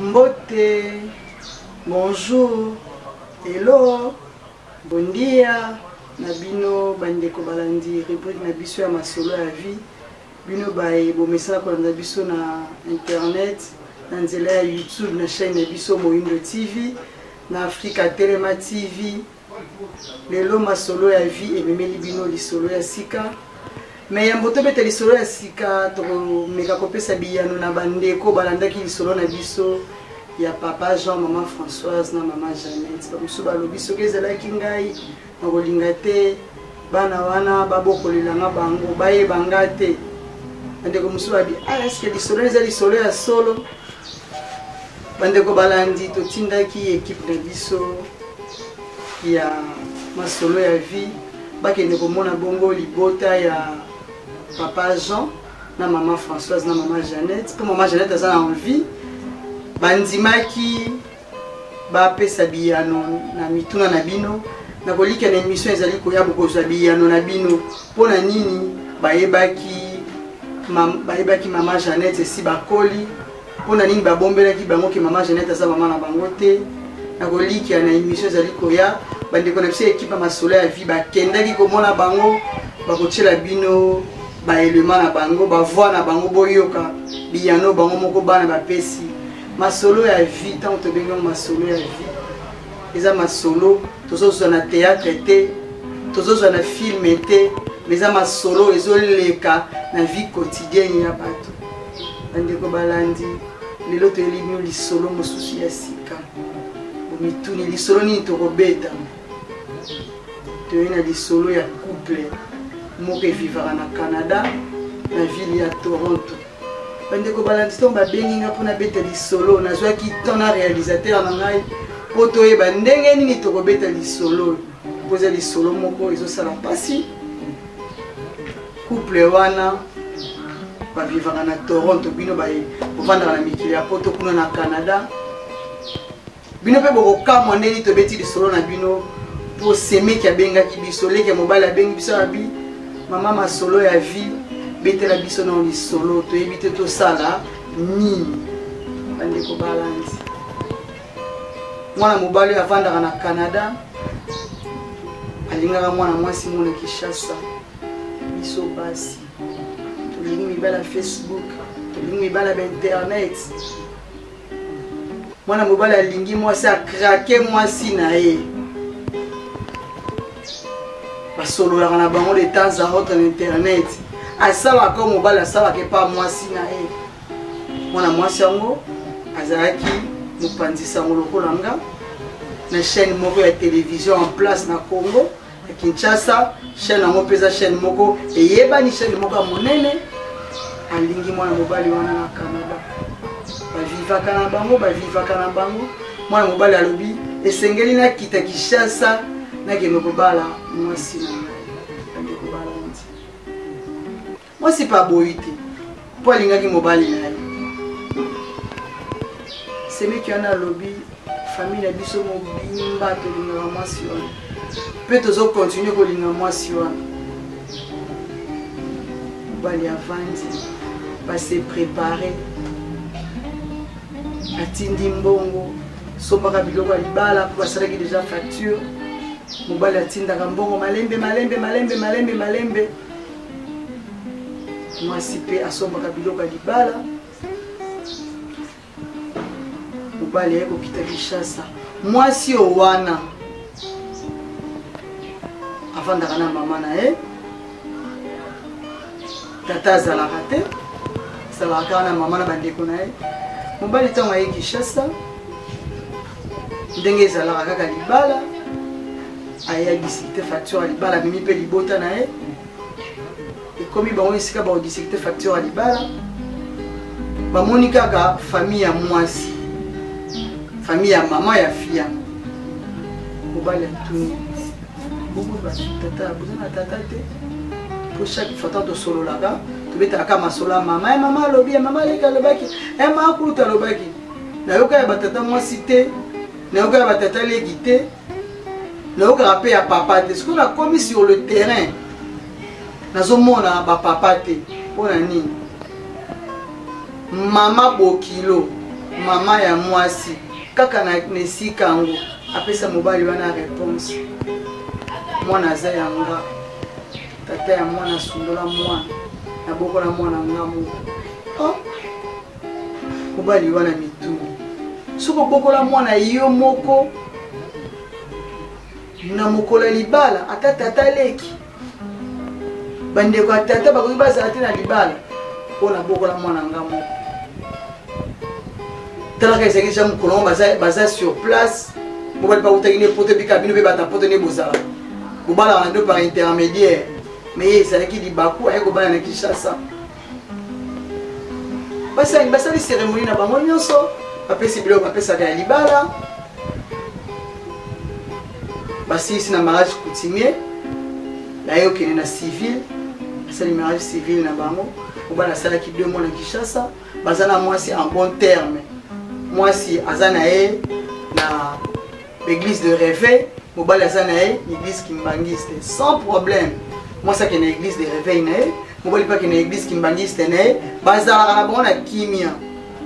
Mbote, bonjour, hello, bon dia na bino bandeko balandi rubrique na biso ya masolo ya vie. Bino baye bomesana kolanda biso na internet na nzela ya YouTube na chaîne na biso Moyindo TV na Afrika Telema TV. Lelo masolo ya vie ememeli bino lisolo ya sika. Me yambo tobeta lisolo ya sika, tokomeka kopesa biyano na bandeko balandaki lisolo na biso ya papa Jean, mama Françoise na mama Jeannette. Bamosusu balobi soki ezalaki ngai nakolinga te bana wana babokolela nga bango bayeba nga te. Bandeko mosusu babi ah, eske lisolo eza lisolo ya solo? Bandeko balandi, totindaki ekipe na biso ya masolo ya vie bakende komona bongo libota ya papa Jean na mama Françoise na mama Jeannette, mpo mama Jeannette aza na envie. Bandimaki bapesa biyano na mituna na bino. Nakolika na emission ezali koya, bokozwa biyano na bino mpo na nini bayebaki bayebaki mama Jeannette esi bakoli, mpo na nini babombelaki bango ke mama Jeannette aza mama na bango te. Nakolikia na emission ezali koya, bandeko na biso ya ekipe ya masolo ya vie bakendaki komona bango, bakotiela bino baelema na bango, bavoi na bango, boyoka biyano bango moko bana bapesi. Masolo ya vie, ntango tobengi yango masolo ya vie, eza masolo tozozwa na théâtre te, tozozwa na film te, mais eza masolo ezoleka na vie quotidienne ya bato. Bandeko balandi, lelo toyeli bino lisolo mosusu ya sika. Bomituni lisolo nini tokobeta? Toyei na lisolo ya couple moko evivaka na Canada, na ville ya Toronto. Bandeko balandi, ntango babengi nga mpo nabeta lisolo, nazwaki temps na réalisateur na ngai mpo toyeba ndenge nini tokobeta lisolo, mpo eza lisolo moko ezosala mpasi. Couple wana bavivaka na Toronto, bino bovandaka na mikili ya poto kuna na Canada, bino mpe bokokamwa ndenge tobeti lisolo na bino. Mpo semeki abengaki biso, leki ya mobali abengi biso, abi mama masolo ya vie, betela biso na lisolo, toyebi te tosala nini. Bandeko balandi, mwana mobali oyo avandaka na Canada alingaka mwana mwasi mona Kinshasa. Biso basi tolingi mibala ya Facebook, tolingi mibala ya internet. Mwana mobali alingi mwasi, akrake mwasi na ye, basololaka na bango de temps à autre na internet. Asalaka oyo mobali asalaka epa mwasi na ye. Mwana mwasi yango azalaki mopanzi sango lokola nga na chaîne moko ya télévision en place na Congo, na Kinshasa. Chaîne yango mpe eza chaîne moko eyebani, chaîne moko ya monene. Alingi mwana mobali wana na Canada, bavivaka na bango, bavivaka na bango. Mwana mobali alobi esengeli nakita Kinshasa, nakende kobala mwasi na ngai. Bandeko balandi, mwasi mpe aboyi te mpo alingaki mobali na ye. Semeki wana alobi famille na biso mobimba tolingaka mwasi wana mpe tozokontinue kolinga mwasi wana. Mobali avandi, base prepare, atindi mbongo, sombaka biloko ya libala mpo basalaki deja facture. Mobali atindaka mbongo malembe malembe malembe malembe malembe, mwasi mpe asombaka biloko ya libala. Mobali aye kokita Kinshasa, mwasi oyo wana avandaka na mama na ye, tata azalaka te, azalaka kaka na mama na bandeko na ye. Mobali ntango aye Kinshasa, ndenge ezalaka kaka libala, aye adisikite facture ya libala, amemi mpe libota na ye. Ekomi bango esika baodisikite facture ya libala, bamoni kaka famille ya mwasi, famille ya mama ya fille yango. Mobali atuni bongo tata, boza na tata te? Po chaque fois tango tosololaka, tobetaka kaka masolo ya mama, ya mama alobi, ya mama aleki alobaki, ya mama kulutu alobaki. Nayoka ya batata mwasi te, nayoka ya batata leki te, nayokaka mpe ya papa te. Sikoyo nakomi sur le terrain, nazomona bapapa te. Mpo na nini? Mama bokilo. Mama ya mwasi kaka na esika yango apesa mobali wana réponse: mwana aza ya nga, tata ya mwana asundola mwana, nabokola mwana nga moko. Oh, mobali wana mituni, soki obokola mwana yo moko na mokolo ya libala, ata tata leki, bandeko ya tata bakoki bazala te na libala mpo nabokola mwana nga moko. Talaka, ezalaki deja mokolo yango baza, baza sur place. Mobali bakutaki ne poto ebika bino mpe bata poto nde bozala bobalaka na bino par intermédiaire, mais ye ezalaki libaku, aye kobala na Kinshasa. Basali basali cérémonie na bango nyonso, bapesi biloko bapesaka ya libala, basilisi na mariage coutumier, baye okende na civil, basali mariage civil na bango. Mobali asalaki 2 mois na Kinshasa, baza na mwasi en bon terme. Mwasi aza na ye na église de réveil, mobali aza na ye église kimbangiste, sans problème. Mwasi akende na église de réveil na ye, mobali mpe akende na église kimbangiste na ye, bazalaka na bango na kimia.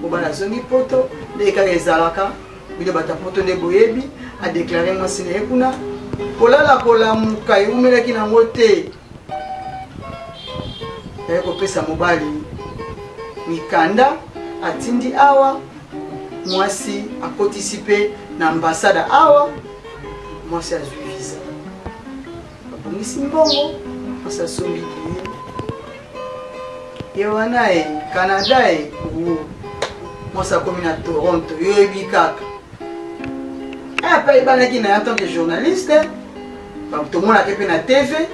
Mobali azongi poto, nde kaka ezalaka bino bato ya poto nde boyebi. Adéclarer mwasi na ye kuna, kolala kolamuka ewumelaki nango te, aye kopesa mobali mikanda, atindi awa, mwasi akotisi mpe na ambassade awa, mwasi azwi visa, babongisi mbongo, mwasi asombi billet, ye wana e Canada e mwasi akomi na Toronto. Yo oyebi kaka ape ayebanaki na ye en tant que journaliste, tomonaka mpe na TV.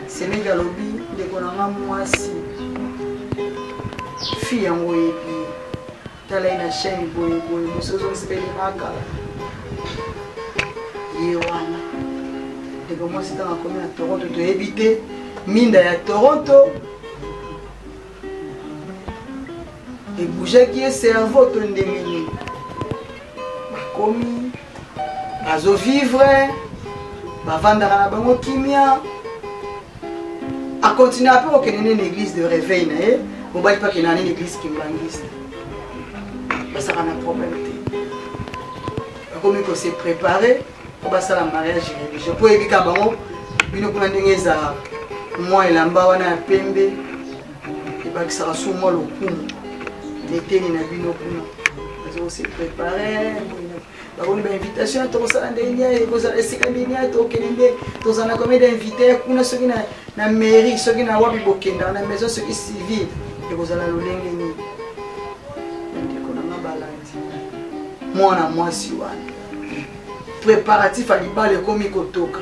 Semeki alobi: ndeko na nga mwasi, fille yango oyebi ye, tala ye na chaîne boye boye, mosi ozongisi mpe kala ye wana. Ndeko mwasi ntango akomi na Toronto, toyebi te minda ya Toronto ebougeaki ye cerveau to ndenge nini. Bakomi bazovivre, bavandaka na bango kimia, akontinue mpe kokende nde na église de réveil na ye, mobali mpe akende na nde na église kimbangiste, basaka na problème te. Bakomi kose préparer mpo basala mariage religieux, mpo oyebika bango bino kuna ndenge ezalaka, mwa elamba wana ya pembe ebakisaka su mwa lokumu eteni na bino kuna. Bazokose préparer, bakoni bainvitation, tokosala ndenge nini, ekozala esika ndenge nini, tokende nde tozala na combien d'invité kuna, soki na mairie, soki na wapi bokendaka, na maison soki civile, ekozala lolenge nini. Bandeko nanga balandi, mwana mwasi wana préparatif ya libala ekomi kotoka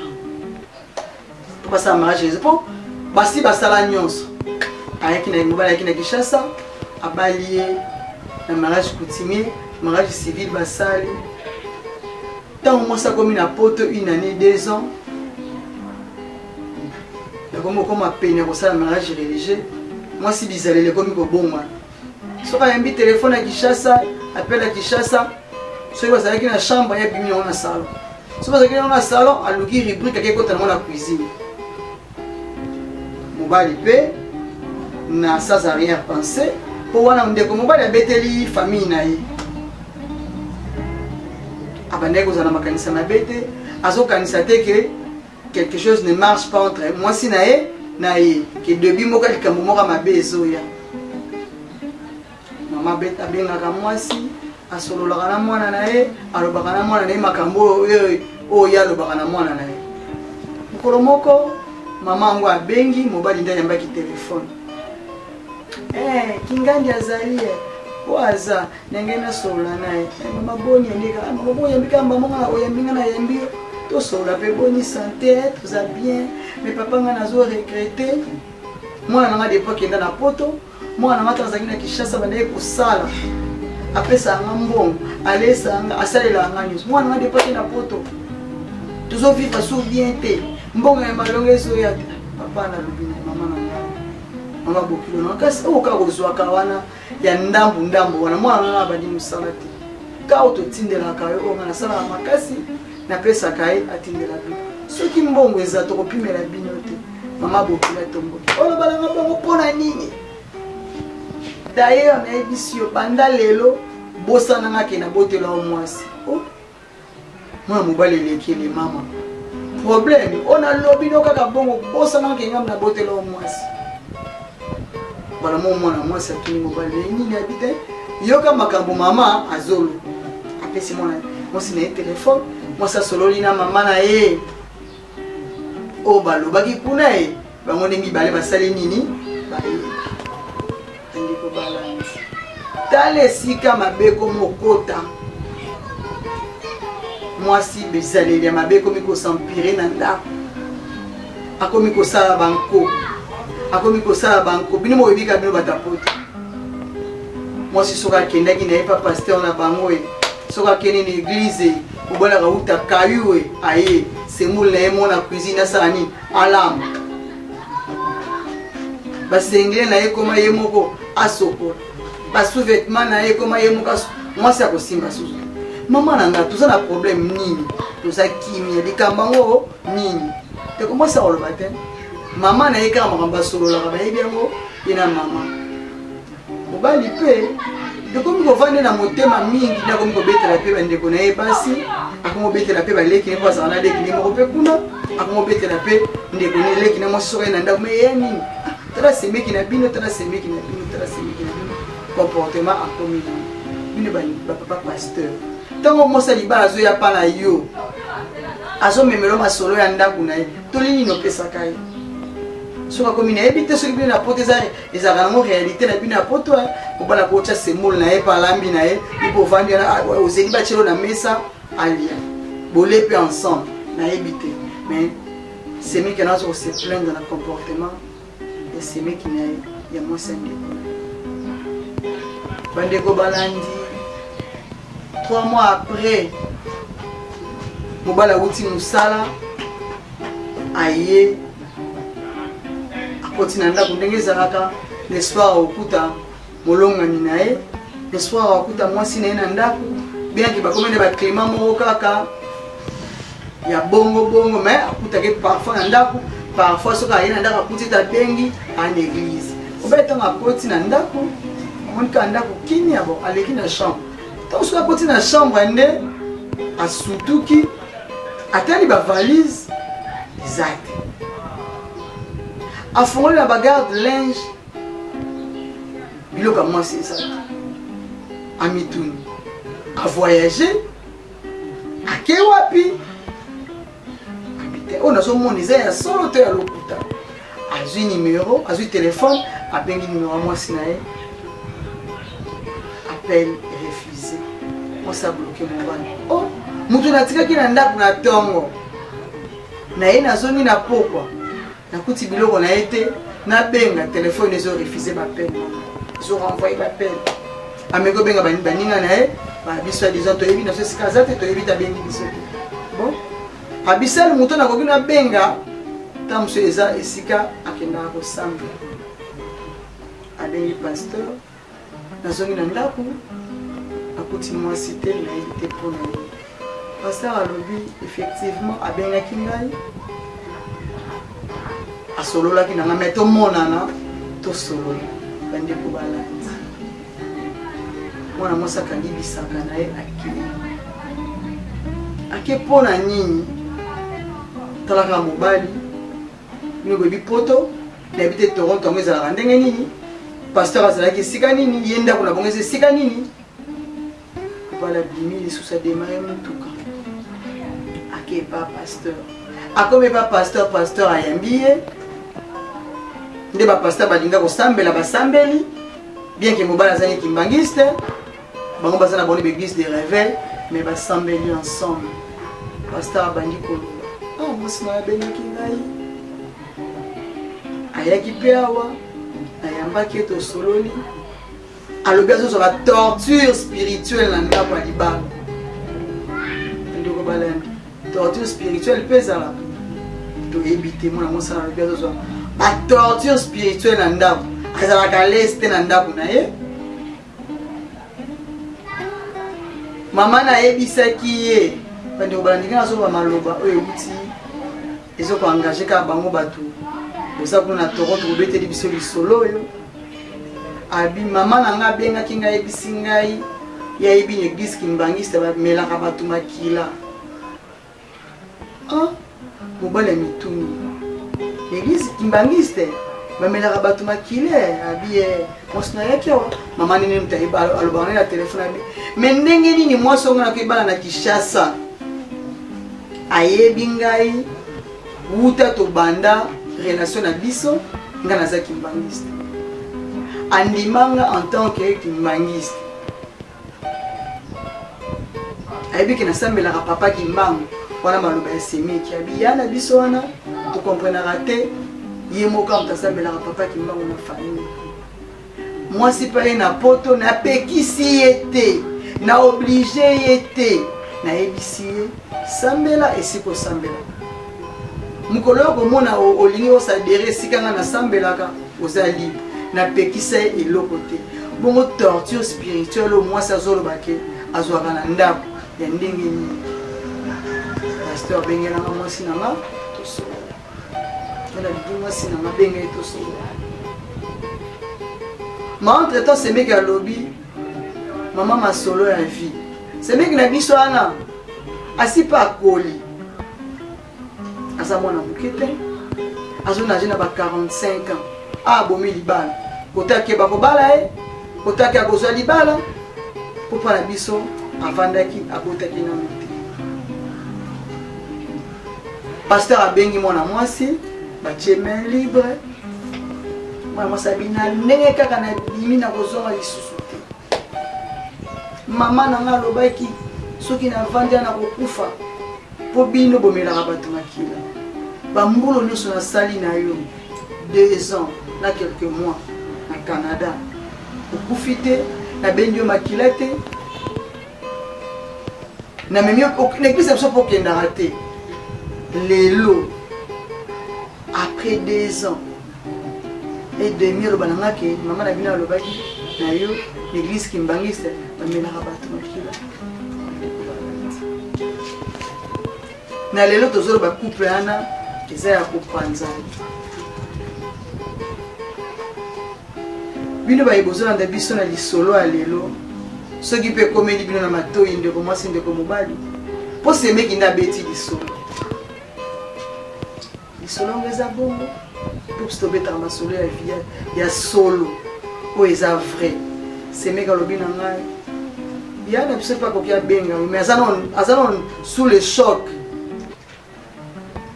mpo basala mariage, mpo basi basala nyonso. Ayaki na mobali, ayaki na Kinshasa, abali ye na mariage coutumier, mariage civil basali. Ntango mwasi akomi na poto une année, 2 ans, nakomi kokoma pene ya kosala mariage religieux, mwasi bizaleli ekomi kobongwana. Soki ayambi telefone ya Kinshasa, appel ya Kinshasa, soki bazalaki na chambre, ye abimi yango na salon. Soki bazalaki yango na salon, aluki rubrique, ake kota yango na cuisine. Mobali mpe na sans arrière pensée, mpo wana ndeko mobali abeteli famille na ye, abandaki kozala na makanisa mabe te, azokanisa te ke quelque chose ne marche pas entre mwasi na ye na ye, ke début moko ya likambo moko mabe ezoya. Mama abengaka mwasi, asololaka na mwana na ye, alobaka na mwana na ye makambo oyo oyo ye alobaka na mwana na ye. Mokolo moko mama yango abengi mobali, nde ayambaki telefone: "Kingandi azali po aza ndenge nasolola na ye." "Mama, boni?" Andeka: "Mama, bo oyambi kaka mbamo, oyambi nga, nayambi yo, tosolola mpe. Boni santé?" "Toza bien, mais papa, nga nazo regretter mwana nanga depuis akenda na poto. Mwana nanga ntango azalaki na Kinshasa, bandaki kosala, apesaka nga mbongo, alesaka nga, asalelaka nga nyonso. Mwana nga depuis akenda poto, tozovivre so bien te, mbongo ya malongo ezoya te. Papa, nalobi na mama na ngai, mama bokilo na kasi oyo kaka kozwaka wana ya ndambu ndambu wana, mwana nanga abandi mosala te, ka oyo totindelaka yo, oyo nga nasalaka makasi napesaka ye, atindela bino. Soki mbongo eza, tokopimela bino te." Mama bokila tomboki: "Olobalanga bongo mpo na nini? D'ailleurs nayebisi yo banda lelo bosana nga ke nabotela yo mwasi. Oh. Mwana mobali elekeli mama. Problème oyo nalobi no kaka bongo bosana ke nga nabotela yo mwasi. Bala mo mwana mwasi atuni mobali na ye nini abi te yoka makambo mama azolo apesi mwana mwasi na ye telefone mwasi asololi na mama na ye oyo balobaki kuna ye bango nde mibale basali nini bayebi bandeko balandi tala esika mabe ekomi okota mwasi bizaleli ya mabe ekomi kosampire na ndako akomi kosala banko akomi kosala banko bino moyebika bino batapoto mwasi soki akendaki na ye pa pasteur na bango ye soki akende na eglize mobali akauta kayu e aye semoule na ye mona cuisine asala nini alamba basengle na ye koma ye moko asokola basous-vêtement na ye koma ye moko mwasi akosimba susu mama na nga toza na problème nini toza kimia likambo yango nini teko mwasi akoloba te mama na ye kaka makambo asololaka bayebi yango ye na mama mobali mpe ekomi kovanda na motema mingi nde akomi kobetela mpe bandeko na ye basi akomi kobetela mpe baleki ne mpo azala na leki ne moko mpe kuna akomi kobetela mpe ndeko ne leki na mwasi soki aye na ndako me ye nini ah, tala semeki na bino tala semeki na bino tala semeki na bino comportement akomi na bino bapapa pasteur ntango mwasi ya libala azoya mpa na yo azomemelo masolo ya ndako na ye toli nini opesaka ye soki akomi nayebi te soki bino na poto eza ezalaka nango réalité na bino ya poto eh. mobali akotya semoule na ye mpe alambi na ye ipo ovandi wana ah, ozeli batyelo na mesa alia bole mpe ensemble nayebi te mais semeki wana aza kose plaindre na comportement ya semeki na ye ya mwasi ya ndeko bandeko balandi 3 mois après mobali awuti mosala aye akoti na ndako ndenge ezalaka na espoir akokuta molongani na ye na espoir akokuta mwasi na ye na ndako bien ke bakomi na baclima moko kaka ya bongo bongo mais akutaki parfois na ndako parfois soki aye na ndako akuti ete abengi en église obe ntango akoti na ndako amoni kaka ndako kimia bon aleki na chambre ntango soki akoti na chambre nde asutuki atali bavalise eza te afongoli na bagarde linge biloko ya mwasi eza te amituni avoyage ake wapi te oyo nazomona eza ya solo to ya lokuta azwi numero azwi telefone abengi numero ya mwasi na ye appel refusé mwasi abloke mobali o oh, moto natikaki na ndako na ntongo na ye nazongi na pokwa nakuti biloko na ye te nabenga telefone ezo refuse bapele ezo renvoye bapele ameki obenga baninga na ye biso ya disant toyebi na biso esika aza te toyebi te abengi biso te bon abisali moto nakoki nabenga ntango mosusu eza esika akendaka kosambela abengi pasteur nazongi na ndako nakuti mwasi te nayebi te mpo na ye pasteur alobi effectivement abengaki ngai asololaki na ngai me tomonana tosolola bandeko balandi mwana mwasi akangi bisaka na ye akei ake mpo na nini talaka mobali bino boyebi poto nayebi te toronto yango ezalaka ndenge nini pasteur azalaki esika nini ye ndako na bango eza esika nini mobali abimi lisusu ademare motuka ake epa pasteur akomi epa pasteur pasteur ayambi ye nde bapasteur balinga kosambela basambeli bien ke mobali azangi kimbangiste bango baza na bango baeglise de réveil mais basambeli ensemble pasteur abandi koloba ah, mwasi na abengaki ngai ayaki mpe awa nayambaki ye tosololi alobi azozwa batorture spirituelle na ndako ya libala ndeko balandi torture spirituelle mpe ezalaka toyebi te mwana mosala alobi azozwa batorture spirituelle na ndako azalaka lese te na ndako na ye mama nayebisaki ye bandeko balandi ngai nazoloba maloba oyo euti ezokoengage kaka bango bato boza kuna na toronto bobeteli biso lisolo oyo. Abi mama na ngai abengaki ngai ayebisi ngai ye ayebi na eglise kimbangiste bamelaka bato makila. Ah, mobali ya mituni eglise kimbangiste bamelaka bato makila abi ye mwasi na yaki awa mama nini moto alobaka na telefone abi me ndenge nini mwasi onga nakoyebana na Kinshasa ayebi ngai wuta tobanda relation na biso nga naza kimbangiste andima nga en tant que kimbangiste ayebi ke nasambelaka papa kimbangu wana maloba ya semeki abi ya na biso wana tokomprenaka te ye moko moto asambelaka papa kimbangu na famille mwasi mpe ye na poto napekisi ye te na oblige ye te nayebisi ye sambela esika osambelaka mokolo oyo komona olingi osadere esika ngai nasambelaka oza libre napekisa ye eloko te bongo torture spirituelle oyo mwasi azoloba ke azwaka na ndako ya ndenge nini pasteur abengelanga mwasi na nga tosolola nalingi mwasi na nga benga ye tosolola ma entre temps semeki alobi mama masolo ya vie semeki na biso wana asi mpe akoli aza mwana moke te azonage na ba 45 ans abomi libala kotaki bakobala ye kotaki akozwa libala mpo mpo na biso avandaki abotaki nano te Pasteur abengi mwana mwasi batie main libre mwana mwasi abina ndenge kaka nabimi nakozonga lisusu te mama na nga alobaki soki navandi ya nakokufa mpo bino bomelaka bato makila bambulo nyonso nasali na yo deux ans na quelques mois na canada okufi te nabendi yo makila te namemi na eglise na biso mpo okendaka te lelo après deux ans et demi oloba na nga ke mama na bino alobaki na yo na église kimbangiste bamelaka bato makila na lelo tozoloba couple wana eza ya kopanzana bino baye bozolanda biso na lisolo ya lelo soki mpe ekomeli bino na matoi ndeko mwasi ndeko mobali mpo semeki nde abeti lisolo lisolo yango eza bongo mpo biso tobetaka masolo ya vie ya solo oyo eza vrai semeki alobi na ngai ya na biso mpe akoki abenga yo mais aza nano sous le choc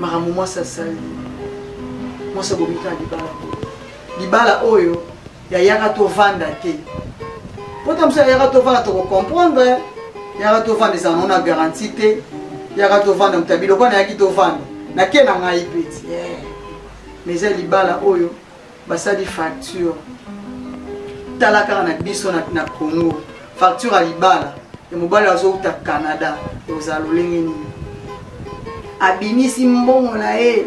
makambo mwasi asali mwasi abomi kaka libala oyo libala oyo yayaka tovanda te mpo ta mosusu yayaka tovanda tokocomprendre yaka tovanda ezala nango na garantie te yaka tovanda moto ya biloko nayaki tovanda nake na ngai peti mais eza libala oyo basali facture tala kaka na biso na, na congo facture ya libala ya mobali azouta canada ekozala lolenge nini abimisi mbongo na ye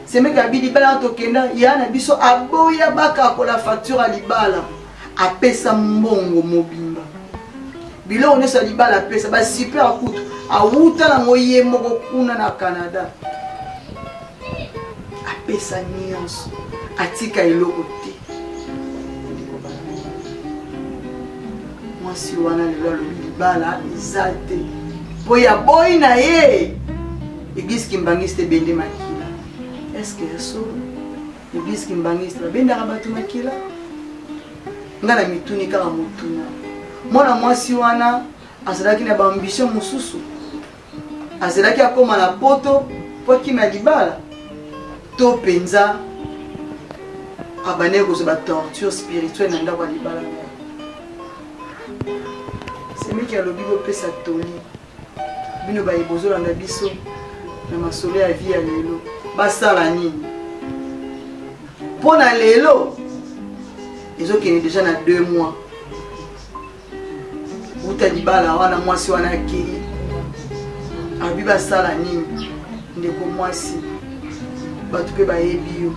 semeki abi libala tokenda ya na biso aboya bakakola facture ya libala apesa mbongo mobimba biloko nyonso ya libala apesa basuper kutu awuta nango ye moko kuna na canada apesa nyonso atika eloko te mwasi wana lelo alobi libala eza te mpo ya boyi na ye eglise kimbangiste ebende makila eske ya solo eglise kimbangiste babendaka bato makila ngai na mituni kaka motuna mwana mwasi wana azalaki na baambition mosusu azelaki akoma na poto mpo akima libala to mpenza abandaki kozwa batorture spirituelle na ndako ya libala na ye semeki alobi bopesa toli bino baye bozolanda biso na masolo ya vie ya lelo basala nini mpo na lelo ezokende deja na deux mois wuta libala wana mwasi wana akei abi basala nini ndeko mwasi bato mpe bayebi yo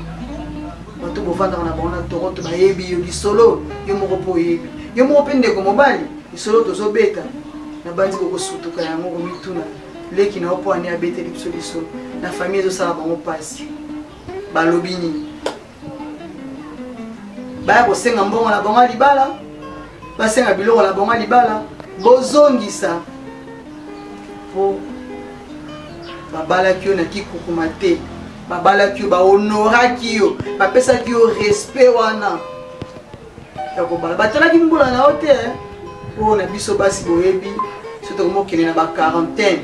bato bovandaka na bango na toronto bayebi yo lisolo yo moko mpe oyebi yo moko mpe ndeko mobali lisolo tozobeta nabandi kokosutuka yango komituna leki na yo mpo ani abeteli biso lisolo na famille ezosala bango mpasi balobi nini. Baya kosenga mbongo na bango ya libala, basenga biloko na bango ya libala, bozongisa po babalaki yo na kikukuma te, babalaki yo, bahonoraki yo, bapesaki yo respect wana ya kobala. Batalaki mbula na yo te, oyo na biso basi boyebi, soki tokomokende na ba quarantaine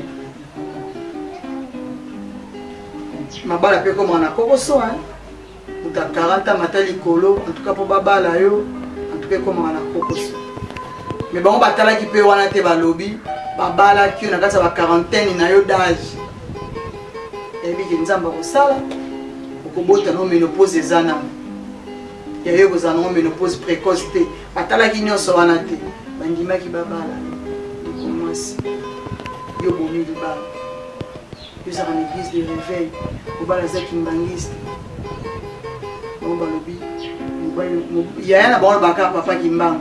mabala mpe ekomaka na kokoso, hein? Moto ya 40 ans mata likolo, en tout cas mpo babala yo, en tout cas ekomaka na kokoso. Mais bango batalaki mpe wana te, balobi babalaki yo na kati ya ba quarantaine na yo d'âge. Yayebi ke Nzambe akosala, okobota no ménopause eza nano ya yo, ekozala nango ménopause précoce te. Batalaki nyonso wana te, bandimaki babala yo. Ndeko mwasi, yo bomi libala, yo ozalaka na église de réveil, mobali aza kimbangiste. Bango balobi yaya na bango baka papa Kimbangu,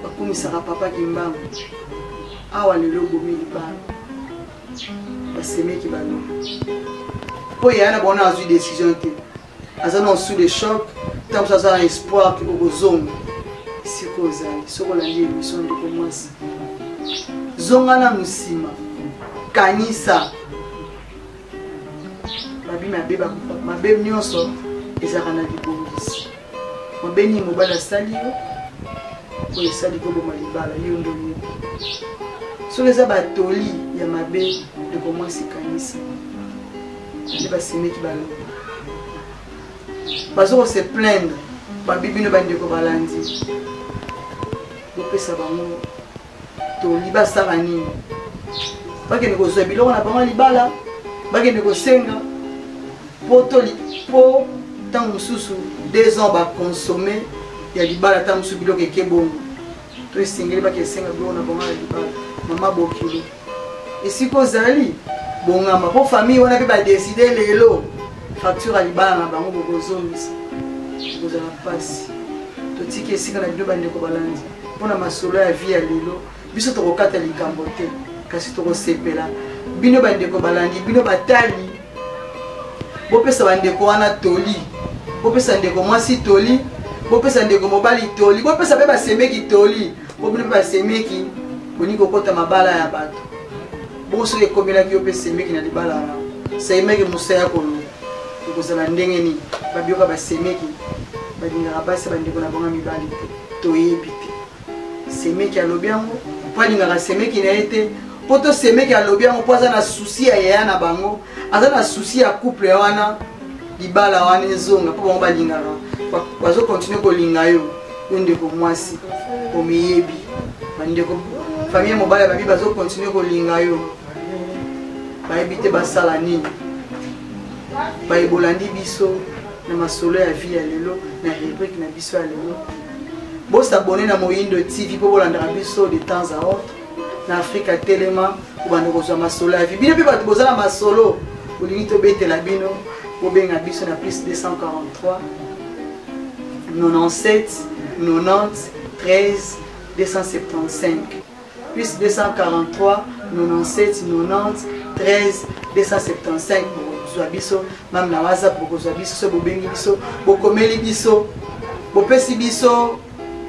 bakumisaka papa Kimbangu. Awa lelo obomi libala, basemeki balobi mpo yaya na bango na azwi décision te, aza na sous le choc, ntango mosusu aza na espoir ke okozonga esika ozali. Soki olandi émission, ndeko mwasi, zonga nanu nsima, kanisa babi mabe mabe nyonso ezalaka na libongisi. Mabe nini mobali asali yo oyo esali koboma libala? Yo nde oyebi. Soki eza batoli ya mabe, ndeko mwasi, kanisa nde basemeki balobi bazo kose plaindre. Babi bino bandeko balandi, bopesa bango toli, basala nini? Bakende kozwa biloko na bango ya libala, bakende kosenga po toli, po ntango mosusu 2 ans baconsommer ya libala, ntango mosusu biloko eke bongo, to esengeli bakesenga biloko na bango ya libala. Mama bokilo, esika ozali, bongama, mpo famille wana mpe badécider lelo facture ya libala na bango bokozongisa, ekozala mpasi. Totiki esika na bino bandeko balandi mpona masolo ya vie ya lelo. Biso tokokata likambo te, kasi tokosepela bino bandeko balandi, bino batali, bopesa bandeko wana toli, bopesa ndeko mwasi toli, bopesa ndeko mobali toli, bopesa mpe basemeki toli, po bino mpe basemeki bolingi kokɔta mabala ya bato. Bongo soki ekomelaki yo mpe semeki na libala wana, semeki mosaya koloba ekozala ndenge nini? Babioka basemeki balingaka basi bandeko na bango mibali te, toyebi te. Semeki alobi yango mpo alingaka semeki na ye te, mpo to semeki alobi yango mpo aza na souci ya yaya na bango, aza na souci ya couple wana, libala wana ezonga, mpo bango balingaka, bazocontinuer kolinga yo. Yo ndeko mwasi, omiyebi. Bandeko famille mobali babi bazocontinuer kolinga yo, bayebi te basala nini. Bayebolandi biso na masolo ya vie ya lelo, na rubrique na biso ya lelo. Bos'abonner na Moyindo TV mpo bolandaka biso de temps à autre na Afrika Telema, kobanda kozwa masolo ya vie. Bino mpe bato boza na masolo bolingi tobetela bino, bobenga biso na plus 243 97 90 13 275, plus 243 97 90 13 275. Bokozwa biso même na WhatsApp, bokozwa biso so bobengi biso, bokomeli biso, bopesi biso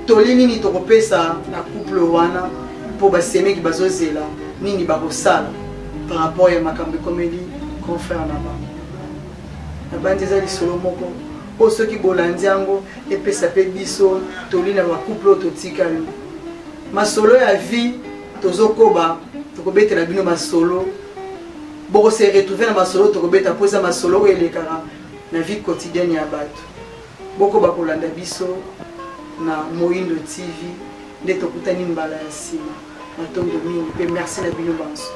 toli nini tokopesa na couple wana, mpo basemeki bazozela nini bakosala par rapport ya makambo ekomeli confrère na bango. Nabandi eza lisolo moko oyo soki bolandi yango epesa mpe biso toli na bacouple oyo totikali. Masolo ya vie tozokoba, tokobetela bino masolo, bokose retrouver na masolo tokobeta, mpo eza masolo oyo elekaka na vie quotidienne ya bato. Bokoba kolanda biso na Moyindo TV nde tokutani mbala ya nsima. Matondo mingi mpe merci na bino banso.